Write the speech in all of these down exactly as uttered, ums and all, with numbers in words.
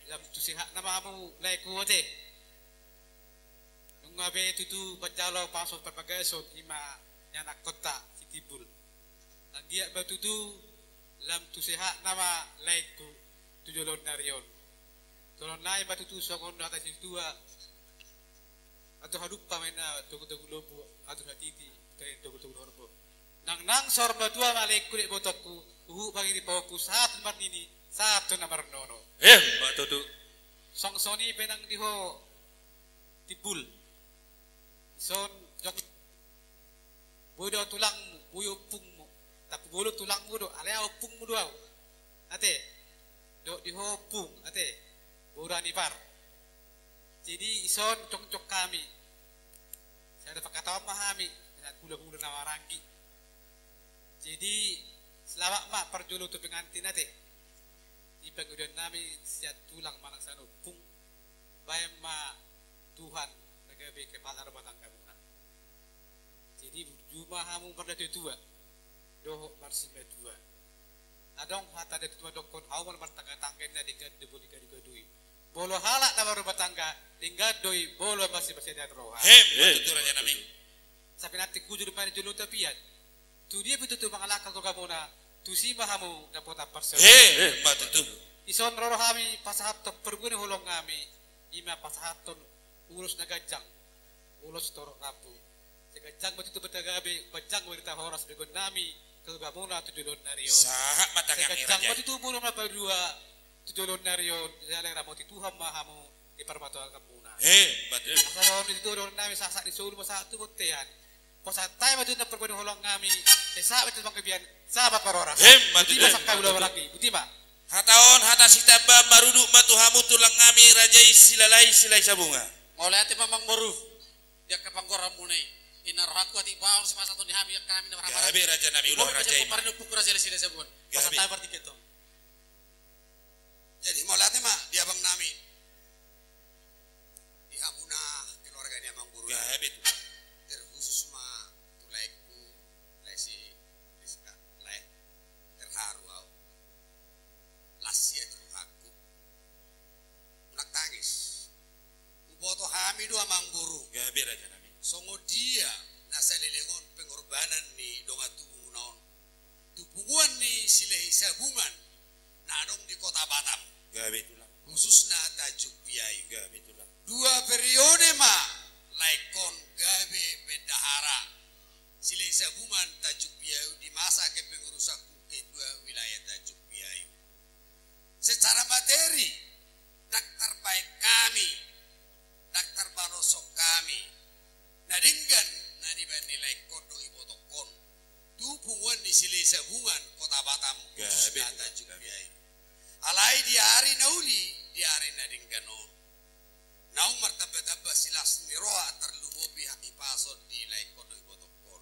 Lam tu sehat nama hamu laeku ate. Nunga be tutu manjalo pasu parbagason ima ni anakkonta si Timbul. Anggiat ma tutu lam tu sehat nama laeku tu joloan ni ari on. Joloan nai ma tutu songon hata ni situa. Atur hadumpang ma inna togu-togu lombu, atur hatiti, togu-togu horbo. Nang nang saur matua ma laeku dohot ibotongku, huhut ma i dipahompu sahat marnini, sahat tu na marnono. Eh, ma tutu. Songon i pe nang di ho Timbul. Ison jong boi do tulangmu, boi ompungmu. Tapi boi do tulangmu do, alai ompungmu do au. Ate. Dohot di ho ompung, ate. Boru ni par. Jadi ison jongjong hami. Sada pangkataion ma hami, sada hula-hula na maranggi. Jadi selamat ma parjolo tu pengantin ate. Di pangidoan nami sian tulang manang sian ompung. Baen ma Tuhan na gabe kepala rumah tanggamuna. Jadi burju ma hamu marnatuatua dohot marsimatua. Adong hata ni natuatua mandokkon, hamu ma na martangga-tangga inna denggan do boli gadugaduhi. Molo halak na marrumah tangga, denggan do i molo masipasedean roha. Hem, ma tutu raja nami. Sai pinantik hujur ma di jolo tapian. Tu dia pe tutu mangalangka gogamuna, tusi ma hamu dapotan parsaulian. Hem, ma tutu. Ison ro do hami pasahathon parbue ni holong nami, ima pasahathon ulos na ganjang, ulos torop rambu. Sai ganjang ma tutu barita gabe, ganjang ma barita horas begeonnami, keluargamuna tu joloan ni ari on. Sahat ma tangiang i raja i. Sai ganjang ma tutu umur na paduahon tu joloan ni ari on, jala diramoti Tuhan ma hamu di parmatuaonmuna. Hem, ma tutu. Asa dohonon ni tutu dohonon nami sahat di solu ma sahat tu bontean. Pasahat hami ma tutu na parbue ni holong nami, sai sahat ma tutu panggabean, sahat ma parhorasan. Hem, ma tutu. Botima sangkap ulaon lagi, botima. Hata on, hata sitamba, marudut ma tu hamu tulang nami, raja i Silalahi, Silahi Sabungan. Mauliate ma amangboru. Di angka panggoaranmuna i. Inna rohangku atik baoa sipasahaton ni hami angka nami na marhahamaranggi. Gabe raja nami, ulaon raja i ma. Pasahat hami ma tu raja i Silahi Sabungan. Gabe. Pasahat hami ma partingkian on. Jadi mauliate ma di abang nami. Di hamuna keluarga ni amangboru. Gabe tutu. Terkhusus ma tu laengku, lae si Rizka, lae. Terharu au. Las ia tu rohangku. Unang tangis. Huboto hami do amangboru. Gabe raja nami. Songon dia na saleleng on pengorbanan ni dongan tubumuna on. Tu punguan ni Silahi Sabungan na adong di Kota Batam. Gabe tulang. Khususna Tanjung Piayu. Gabe tulang. Dua periode ma laengkon gabe bendahara Silahi Sabungan Tanjung Piayu di masa kepengurusanku ketua wilayah Tanjung Piayu. Secara materi, ndang tarbaen hami, ndang tarbaen hami na denggan na dibaen ni laengkon dohot ibotongkon tu punguan ni Silahi Sabungan Kota Batam, khususna Tanjung Piayu. Alai di ari na uli, di ari na denggan on, naung martambatamba silas ni roha tarlumobi hahipason di laengkon dohot ibotongkon.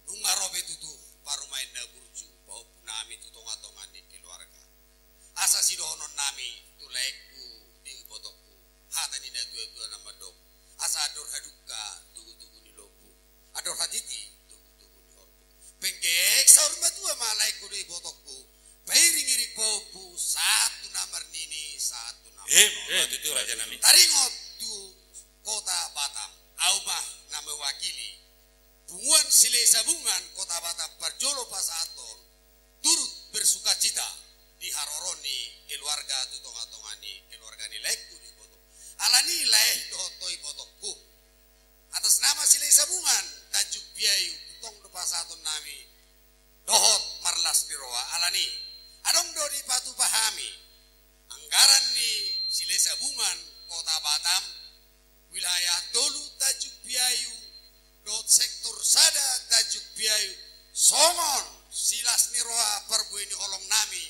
Nunga ro be tutu parumaen na burju pahompu nami tu tongatonga ni keluarga. Asa sidohonon nami tu laengku dohot ibotongku, hata ni natuatua na mandok: Asa andor hadungka togutogu ni lombu, andor hatiti togutogu ni horbo. Penggeng saur matua ma laengku dohot ibotongku, pairingiring pahompu sahat tu na marnini, sahat tu na marnono. Taringot tu Kota Batam, au ma na mewakili punguan Silahi Sabungan Kota Batam parjolo pasahathon turut bersukacita di haroro ni keluarga tu tongatonga ni keluarga ni laengku dohot ibotongku. Alani lae dohot ibotongku, atas nama Silahi Sabungan Tanjung Piayu, tong do pasahaton nami dohot marlas ni roha. Alani adong do dipatupa hami anggaran ni Silahi Sabungan Kota Batam, wilayah tolu Tanjung Piayu dohot sektor sada Tanjung Piayu, songon silas ni roha parbue ni holong nami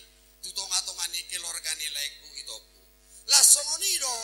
tu tongatonga ni keluarga ni laengku itongku. Laos songon i do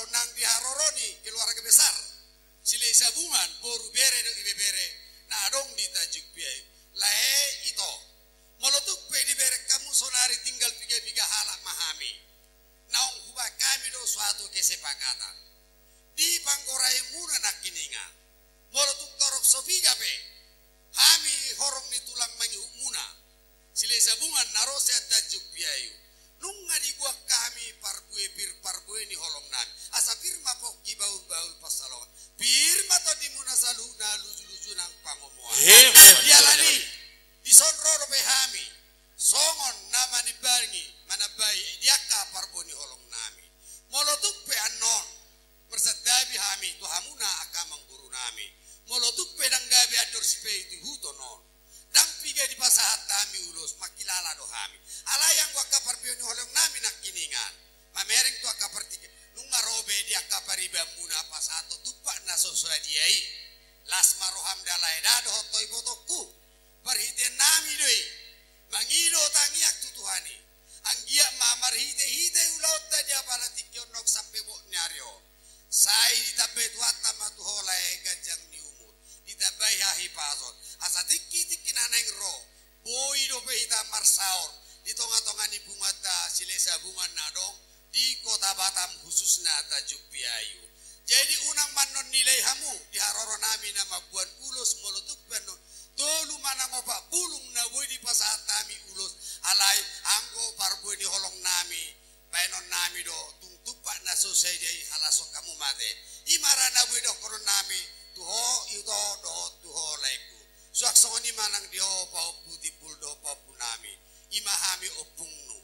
Bungan na adong di Kota Batam, khususna Tanjung Priayu. Jadi unang ma annon nilai hamu di haroro nami na mamboan ulos molo tung pe annon tolu manang opat bulung na boi dipasahat hami ulos, alai anggo parbue ni holong nami, baenon nami do tung tumpak na so sadia i halashon hamu mate. I ma ra na boi dohonon nami tu ho, ito dohot tu ho laengku. Suang songon i ma nang di ho pahompu Timbul dohot pahompu nami. I ma hami ompungmu.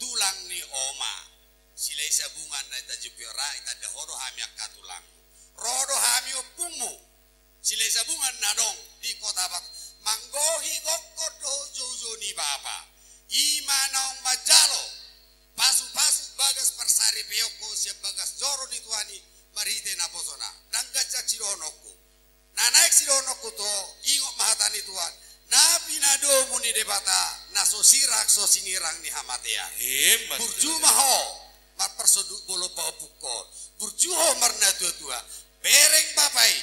Tulang ni oma Silahisabungan na i Tanjung Priok, ra itanda ho do hami angka tulang. Ro do hami ompungmu Silahisabungan na adong di Kota Batam, manggohi gokhon dohot joujou ni bapa. I ma naung manjalo pasupasu bagas parsaripeonhon sian bagas joro ni Tuhan i marhite naposona. Ndang ganjang sidohononku. Na naeng sidohononku tu ho, ingot ma hata ni Tuhan, na pinadomu ni Debata, na so sirang so sinirang ni hamatean. Emma tutu. Burju ma ho marparsonduk bolon pahompungkon. Burju ho marnatuatua. Bereng bapa i,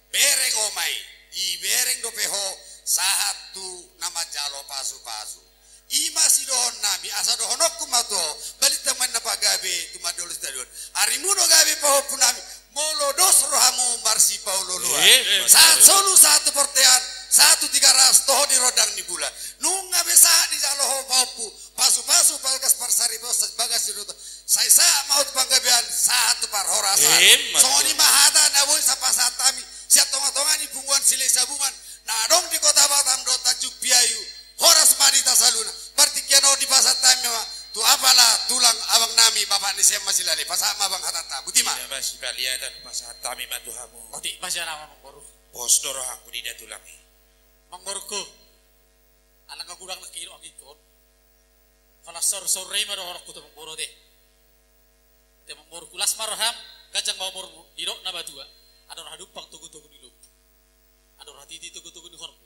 bereng oma i, dibereng dope ho sahat tu na manjalo pasupasu. I ma sidohonon nami, asa dohononku ma tu ho, balintang ma na pagabe tumandangkon sitadoan. Arimu do gabe pahompu nami, molo dos rohamu marsipaolooloan. Eh, sahat solu, sahat tu bontean, sahat tu Tigaras, toho di rondang ni bulan. Nunga be sahat dijalo ho pahompu, pasupasu bagas parsaripeon, bagas sidohonon. Sai sahat ma ho tu panggabean, sahat tu parhorasan. Eh, songon i ma hata na boi pasahat hami sian tongatonga ni punguan Silahisabungan na adong di Kota Batam dohot Tanjung Priayu. Horas ma di hita saluhutna. Partingkian on dipasahat hami ma tu apala tulang abang nami, bapak ni si Emma Silale. Pasahat ma abang hatanta. Boti ma. Ia, masipaliatan pasahat hami ma tu hamu. Boti ma sian amang boru. Pos do rohangku di da tulang i. Amang boruku. Ala nga godang na kiro angin kon. Holan saursaur i ma dohononku tu amang boru ate. Ate amang boruku, las ma roham, ganjang ma umurmu, didok na matua, andor hadumpang togutogu ni lombu, andor hatiti togutogu ni horbo.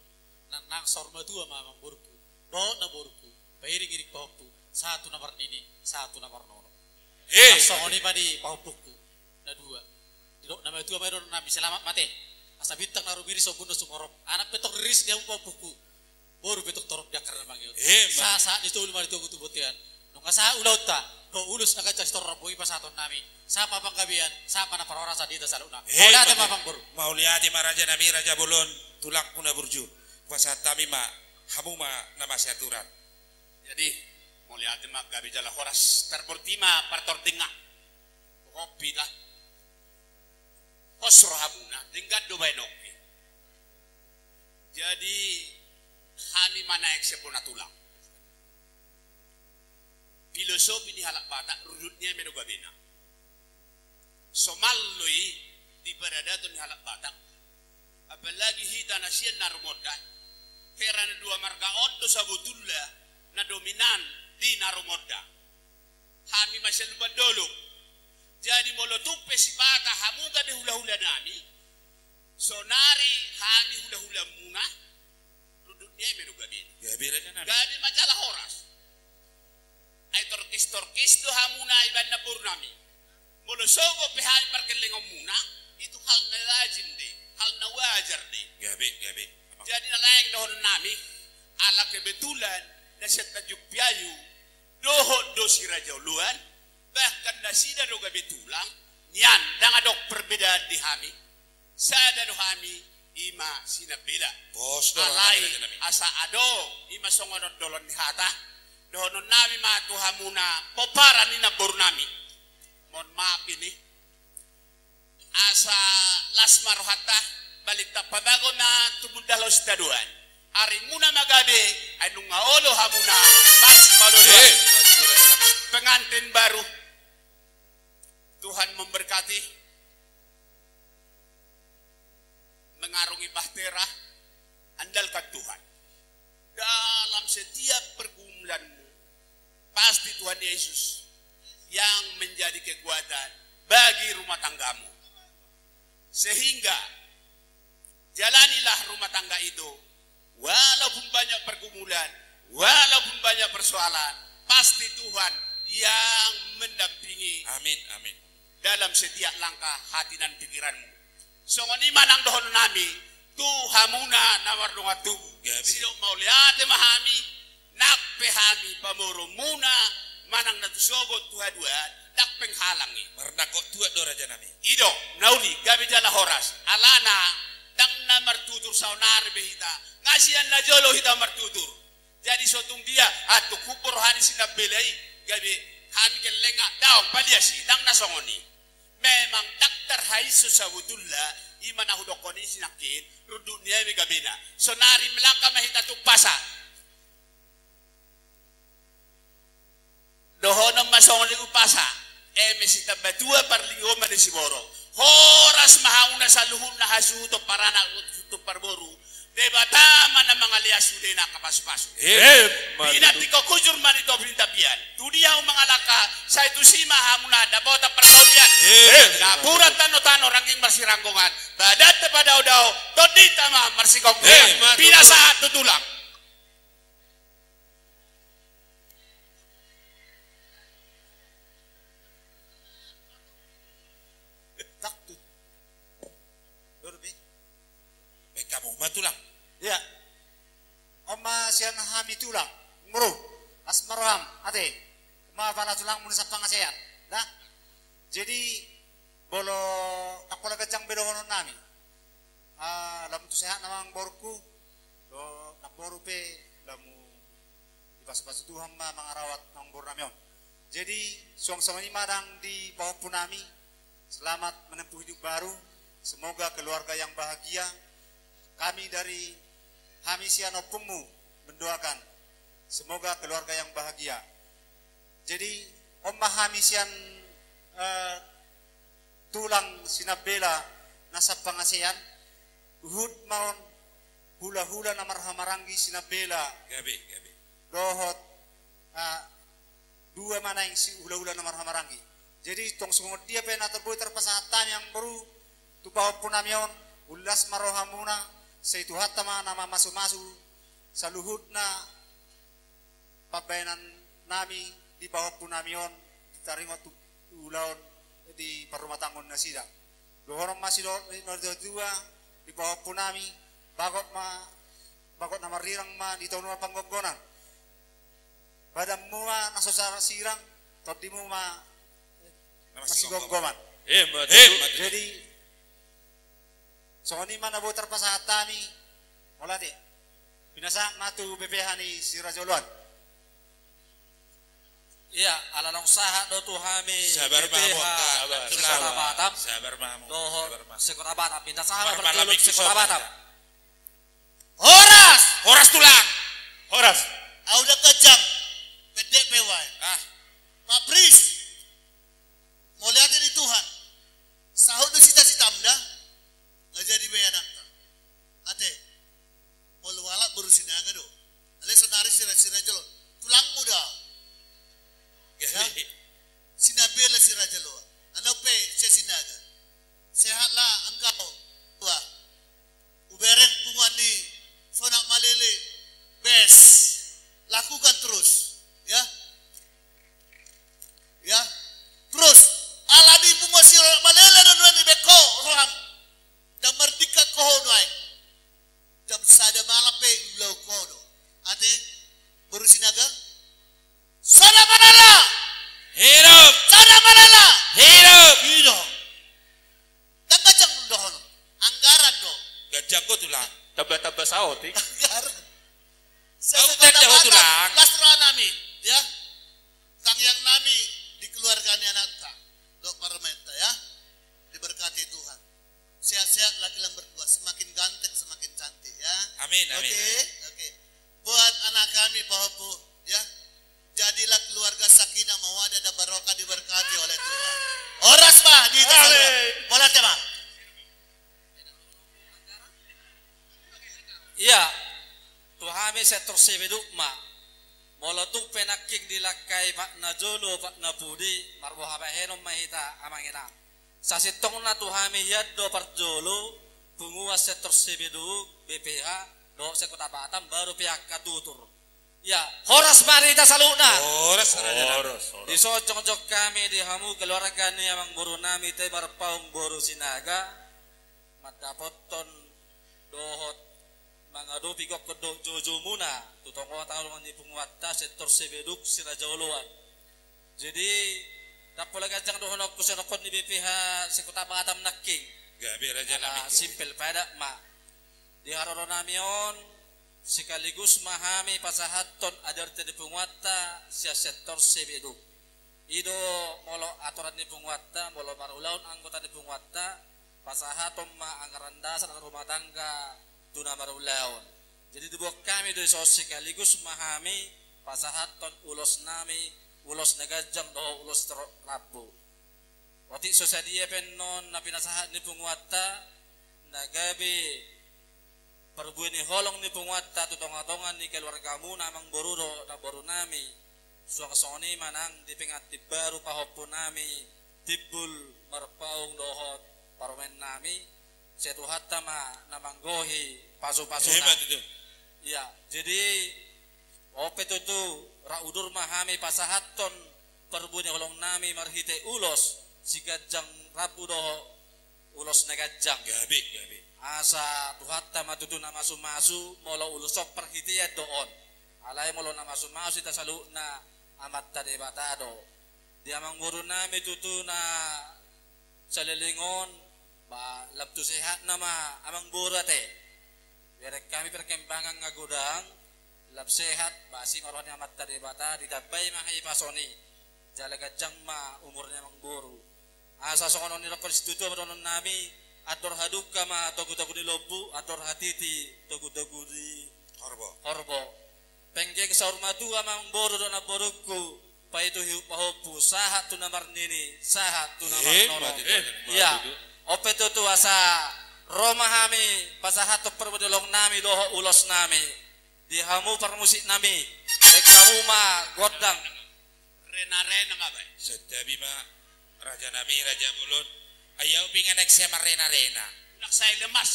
Nang, nang saur matua ma amang boruku dohot na boruku, pairingiring pahompu, sahat tu na marnini, sahat tu na marnono. Eh, songon i ma di pahompungku na dua. Didok na matua ma i dohonon nami, selamat ma ate. Asa bintang na rumiris ombun na sumorop. Anak pe tong riris di hamu pahompungku. Boru pe tong torop di angka na mangihut. Eh, ma. Sahat ni tolu ma di togu tu bontean. Nunga sahat ulaonta dohot ulos na ganjang sitorop boi pasahaton nami. Sahat ma panggabean, sahat ma na parhorasan di hita saluhutna. Eh, mauliate ma amang boru. Mauliate ma raja nami, raja bolon, tulangku na burju. Pasahat hami ma, hamu ma na masiaturan. Jadi mauliate ma, gabe jala horas, tarborti ma partordingna. Kopi ta. Pos rohamuna, denggan do baenonki. Jadi hami ma naeng sian bona tulang. Filosofi ni halak Batak, rudut ni eme do gabena. Somal do i di paradaton ni halak Batak. Apalagi hita na sian na rumonda. Hera na dua marga on do sabotulna na dominan di na rumonda. Hami ma sian Lumban Dolok. Jadi molo tung pe sipata hamu gabe hulahula nami, sonari hami hulahulamuna, rudut ni eme do gabena. Gabe raja nami. Gabe ma jala horas. Ai torkistorkis do hamuna ibaen na boru nami. Molo sogo pe hami pargellengonmuna, itu hal na lazim do i, hal na wajar do i. Gabe, gabe. Jadi na laeng dohonon nami, ala kebetulan na sian Tanjung Priayu dohot do si Raja Oloan, bahkan nasida do gabe tulang, nian ndang adong perbedaan di hami. Sada do hami, i ma sinambela. Pos do roha. Alai, raja nami, asa adong, i ma songon on dolon ni hata. Dohonon nami ma tu hamuna pomparan ni namboru nami. Mohon maaf ini. Asa las ma rohanta, balintang pabago ma tumundalhon sitadoan. Arimuna ma gabe, ai nunga olo hamuna masipaolooloan. Eh, betul. Pengantin baru. Tuhan memberkati. Mengarungi bahtera, andalkan Tuhan. Dalam setiap pergumulanmu, pasti Tuhan Yesus yang menjadi kekuatan bagi rumah tanggamu. Sehingga jalanilah rumah tangga itu, walaupun banyak pergumulan, walaupun banyak persoalan, pasti Tuhan yang mendampingi. Amin, amin. Dalam setiap langkah hati dan pikiranmu. Songon i ma nang dohonon nami tu hamuna na mardongan tubu. Gabe. Sidok mauliate ma hami, nang pe hami pamoruonmuna, manang na tu sogot tu haduan, ndang penghalang i. Marnangkok tuat do raja nami. I do, na uli, gabe jala horas. Alana, ndang na martutur saonari be hita. Nga sian na jolo hita martutur. Jadi so tung dia, ah, tung humbo roha ni si Nambela i, gabe hami gelleng nga, daong palias i, ndang na songon i. Memang ndang tarhaiso sabotulna, i ma na hudokkon i si nangkin, runduk ni eme gabena. Sonari melangkah ma hita tu pasa. Dohonon ma songon i umpasa, eme si Tambatua parlinggoman ni siborok. Horas ma hamuna saluhutna hasuhuton paranak dohot parboru. Debata ma na mangalean sude na angka pasupasu. Emma tutu. Pinantikhon hujur ma di topi ni tapian. Tu dia hamu mangalangka, sai tusi ma hamuna dapotan parsaullian. Emma tutu. Napuran tanotano rangging marsiranggongan. Badanta padaodao, tondinta ma marsigomgoman. Emma tutu. Pinasahat tu tulang. Takut. Lur, be. Baen hamu ma tulang. Ia. On ma sian hami tulang. Muru. Las ma roham. Ate. Ma pala tulangmu na sapangasean. Dah. Jadi, molo ndang pola ganjang be dohonon nami. Ah, lam tu sehat nama amangborungku, do namboru pe lam dipasupasu Tuhan ma mangarawat amangborunami on. Jadi, suang songon i ma dang di pahompu nami, selamat menempuh hidup baru, semoga keluarga yang bahagia. Kami dari hami sian ompungmu mendoakan, semoga keluarga yang bahagia. Jadi, on ma hami sian, eh, tulang si Nambela na sapangasean, huhut ma on hulahula na marhahamaranggi si Nambela. Gabe, gabe. Dohot, ah, dua ma naeng si hulahula na marhahamaranggi. Jadi, tong songon dia pe na tar boi tarpasahat hami amangboru, tu pahompu nami on, las ma rohamuna, sai Tuhanta ma na mamasumasu, saluhutna, pambaenan nami di pahompu nami on, di taringot tu ulaon di parrumatanggaon nasida. Dohonon ma sidok ni na dua di pahompu nami, bagot ma, bagot na marirang ma di tano na panggonggonan. Badan mua na so sirang, tondi mua na masigomgoman. Emma tutu. Jadi, songon i ma na boi tarpasahat hami, mauliate. Pinasahat ma tu B P H ni si Raja Oloan. Ia, ala naung sahat do tu hami B P H Sekota Batam. Sabar ma hamu. Sabar ma hamu. Dohot Sekota Batam. Pinasahat ma tu Sekota Batam. Horas! Horas tulang! Horas. Au ndang ganjang, pendek pe ubaen. Ah. Pak Pris. Mauliate di Tuhan. Saut do cita-citam da. Nga jadi be anakta. Ate. Molo halak boru Sinaga do. Alai sonari si Raja Oloan. Tulangmu da. Ya. Si Nambela si Raja Oloan. Annon pe si Sinaga. Sehatlah engkau. Wah. Ubereng punguan ni Sonak Malele. Bes. Lakukan terus. Ya. Ya. Terus. Alani punguan si Sonak Malele do nuaeng dibaen ho roham. Ndang mardingkan ho nuaeng. Jam sada malam pe ulaon ho do. Ate. Boru Sinaga. Sada malala. Hidup. Sada malala. Hidup. Hidup. Ndang ganjang dohonon. Anggaran do. Ganjang do tulang. Tamba-tamba saotik. Anggaran. Au ndang ganjang dohonon tulang. Las roha nami, ya. Tangiang nami di keluarga ni anakta. Dohot parumaenta, ya. Diberkati Tuhan. Sehat-sehat lagi lam berdua, semakin ganteng, semakin cantik, ya. Amin, amin, amin. Oke, oke. Buat anak kami, pahompu, ya. Jadilah keluarga sakinah, mawaddah dan barokah diberkati oleh Tuhan. Horas, Bah, di atas. Amin. Mauliate, Bah. Ia, tu hami sektor Sibeduk ma. Molo tung pe nangkin dilangkai patna jolo, patna pudi, marboha bahenon ma hita amang inang. Sasintongna tu hami hian do parjolo, punguan sektor Sibeduk, B P H, dohot sekota Batam, baru pe angka tutur. Ia, horas ma di hita saluhutna. Horas, horas, horas. Dison jongjong hami di hamu keluarga ni amangboru nami Tebar Paung boru Sinaga, mandapothon dohot mangadopi gokhon dohot joujou muna, tu tonga-tonga ni punguanta sektor Sibeduk si Raja Oloan. Jadi, ndang pola ganjang dohononku sian rongkon ni B P H se-Kota Batam nangkin. Gabe, raja nami. Ala simpel, padat ma. Di haroro nami on, sekaligus ma hami pasahathon adarte ni punguanta sian sektor C B dua. I do molo aturan ni punguanta, molo marulaon anggota ni punguanta, pasahathon ma anggaran dasar rumah tangga tu na marulaon. Jadi diboan hami do dison, sekaligus ma hami pasahathon ulos nami, ulos na ganjang dohot ulos ro-, rambu. Otik so sadia pe annon na pinasahat ni punguanta, na gabe parbue ni holong ni punguanta tu tongatonga ni keluargamuna, amangboru dohot namboru nami. Suang songon i ma nang di pengantin baru pahompu nami, Timbul, Marpaung dohot parumaen nami. Sai Tuhanta ma na manggohi pasupasuna. Hebat itu. Iya, jadi on pe tutu ra udur ma hami pasahathon parbue ni holong nami marhite ulos siganjang rambu dohot ulos na ganjang. Gabe, gabe. Asa Tuhanta ma tutu na masumasu, molo ulos on parhitean do on. Alai molo na masumasu hita saluhutna, Amanta Debata do. Di amangboru nami tutu na saleleng on, ba, lam tu sehatna ma amangboru ate. Bereng hami perkembangan nga godang, lam sehat, ba asi ma roha ni Amanta Debata, ditambai ma hahipason i, jala ganjang ma umur ni amangboru. Asa songon on nidok ni situatua ma dohonon nami, andor hadungka ma togutogu ni lombu, andor hatiti togutogu ni horbo. Horbo. Penggeng saur matua ma amangboru dohot namborungku, paituhi pahompu, sahat tu na marnini, sahat tu na marnono. Eh, mati, eh, mati. Iya. On pe tutu asa ro ma hami pasahathon parbue ni holong nami dohot ulos nami. Di hamu parmusik nami, baen hamu ma gondang. Renarena ma baen. Santabi ma, raja nami, raja bolon. Ai au pe inganan sian marrenarena. Unang sai lemas.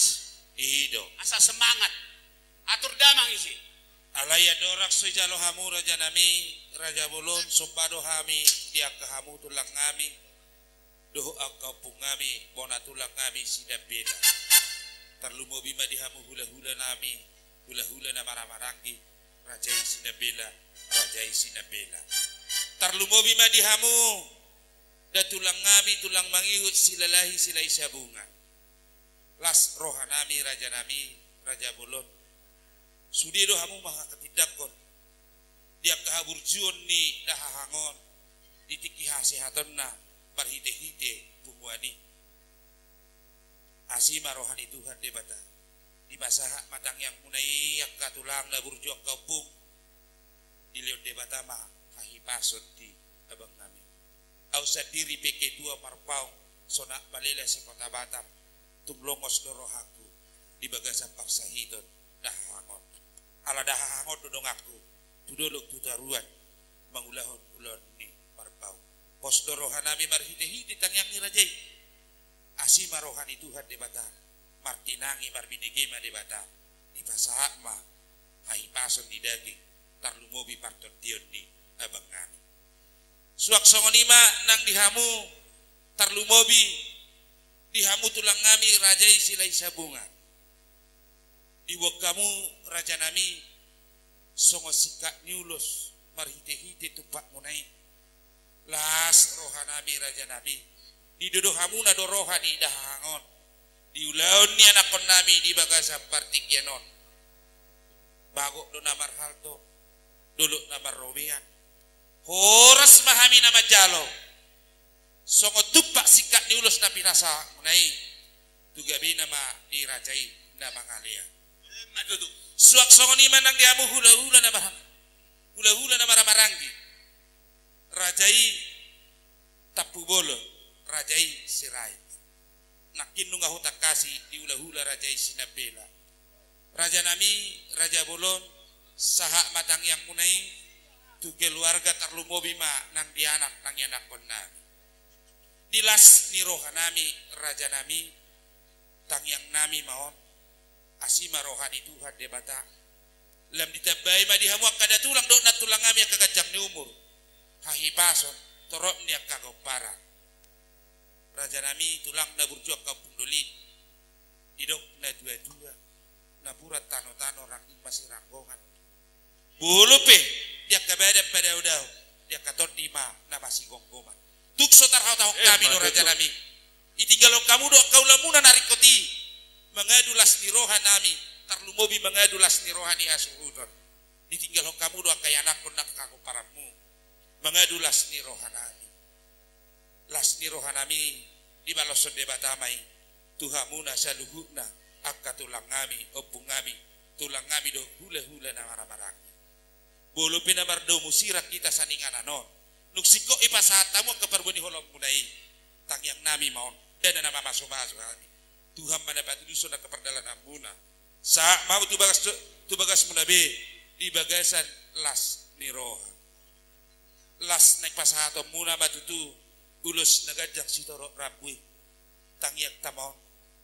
I do. Asa semangat. Atur damang isi. Alai andorang so dijalo hamu, raja nami, raja bolon, somba do hami di angka hamu tulang nami dohot angka ompung nami, bona tulang nami Sinambela. Tarlumobi ma di hamu hulahula nami, hulahula na marhahamaranggi, raja i Sinambela, raja i Sinambela. Tarlumobi ma di hamu da tulang nami, tulang mangihut, Silalahi Silahisabungan. Las roha nami, raja nami, raja bolon. Sude do hamu manghatindangkon di angka haburjuon ni dahahang on, di tingki hasehatonna marhitehite punguan i. Asi ma roha ni Tuhan Debata. Dipasahat ma tangiangmuna i, angka tulang na burju, angka ompung. Dilehon Debata ma hahipason di abang nami. Au sandiri pe ketua Marpaung, Sonak Balela se-Kota Batam, tung longos do rohangku di bagasan parsahiton dahahang on. Ala dahahang on do donganku tu dolok tu toruan mangulahon ulaon ni Marpaung. Pos do roha nami marhitehite tangiang ni raja i. Asi ma roha ni Tuhan Debata, martinangi marbinege ma Debata, dipasahat ma hahipason ni daging, tarlumobi partondion ni abang nami. Suang songon i ma nang di hamu, tarlumobi di hamu tulang nami, raja i Silahisabungan. Diboan hamu, raja nami, songon singkat ni ulos marhitehite tumpakmuna i. Las roha nami, raja nami. Didodo hamuna do roha ni dahahang on di ulaon ni anakkon nami di bagasan partingkian on. Bagot do na marhalto, dolok na marrobean. Horas ma hami na manjalo. Songon tumpak singkat ni ulos na pinasahatmuna i, tu gabena ma di raja i na mangalea. Emma tutu. Suang songon i ma nang di hamu hulahula na mar-, hulahula na marhahamaranggi. Raja i Tampubolon, raja i Sirait. Nangkin nunga hutangkasi di hulahula raja i Sinambela. Raja nami, raja bolon, sahat ma tangiangmuna i tu keluarga, tarlumobi ma nang di anak nang ianakkon nami. Di las ni roha nami, raja nami, tangiang nami ma on. Asi ma roha ni Tuhan Debata. Lam ditambai ma di hamu angka datulang dohot nantulang nami angka ganjang ni umur, hahipason, torop ni angka pomparan. Raja nami, tulang na burju, angka ompung doli. Didok na tuatua, napuran tanotano rangging ma siranggongan. Molo pe di angka badan padaodao, Di angka tondi ma na masigomgoman. Tung so tarhatahon hami do, rajanami. Ditinggalhon hamu do angka ulamuna na ringkot i. Mangadu las ni rohanami, tarlumobi mangadu las ni roha ni hasuhuton. Ditinggalhon hamu do angka ianakhon nang angka pomparanmu. Mangadu las ni rohanami. Las ni rohanami, dibaloshon Debata ma i tu hamuna saluhutna, angka tulangnami, ompungngami, tulangnami dohot hulahula na marhahamaranggi. Molo pe na mardomu sirang hita sian inganan on, nunga singkop i pasahat hamu angka parbue ni holongmuna i, tangiangnami ma on, dana na mamasumasu hami. Tuhan ma na patudushon angka pardalananmuna. Sahat ma hamu tu bagas, tu bagasmuna be, di bagasan las ni roha. Las naeng pasahatonmuna ma tutu ulos na ganjang sitorop rambu i. Tangiangta ma on.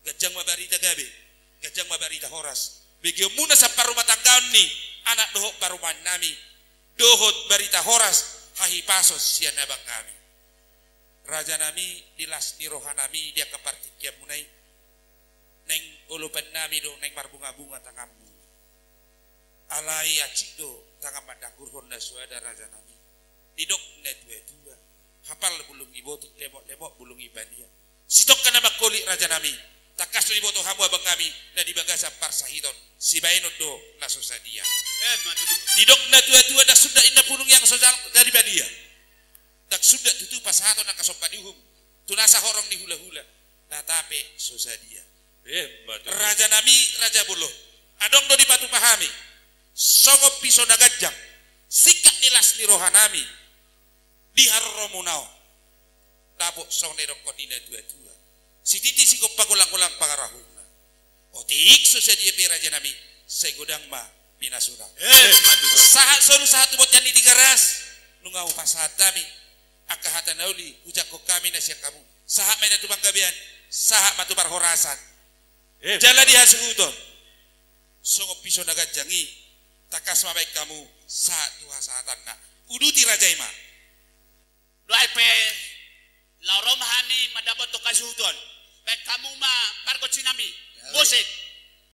Ganjang ma barita gabe, ganjang ma barita horas. Begeonmuna sian parrumatanggaon ni anak dohot parumaennami, dohot barita horas hahipason sian abangnami. Rajanami, di las ni rohanami, di angka partingkianmuna i, naeng olopannami do naeng marbungabunga tanganmu. Alai hansit do tangan mandanggurhon na so ada, rajanami. Didok natuatua, hapal bulung ni botik, lemotlemot bulung ni padia. Sitongka na mangkolit, rajanami, tangkas do diboto hamu abangnami na di bagasan parsahiton, sibaenon do na so sadia. Eh, ma tutu. Didok natuatua, ndang sundat inna pulung yang so jal-, jadi padia. Ndang sundat tutu pasahaton angka somba ni uhum tu nasa horong ni hulahula, na tape so sadia. Eh, ma tutu. Rajanami, raja bolon, adong do dipatupa hami songon piso na ganjang singkat ni las ni rohanami di haroromuna on. Dapot songon na nidokkon ni natuatua, sititi sigompa, golanggolang pangarahutna. Otik so sadia pe, rajanami, sai godang ma pinasuna. Eh, ma tutu. Sahat solu, sahat tu bontean ni Tigaras, nunga hupasahat hami angka hata na uli hujangkon hami na sian hamu. Sahat ma inna tu panggabean, sahat ma tu parhorasan. Eh, jala di hasuhuton, songon piso na ganjang i, tangkas ma baen hamu sahat tu hasahatanna. Uduti raja i ma. Dohot pe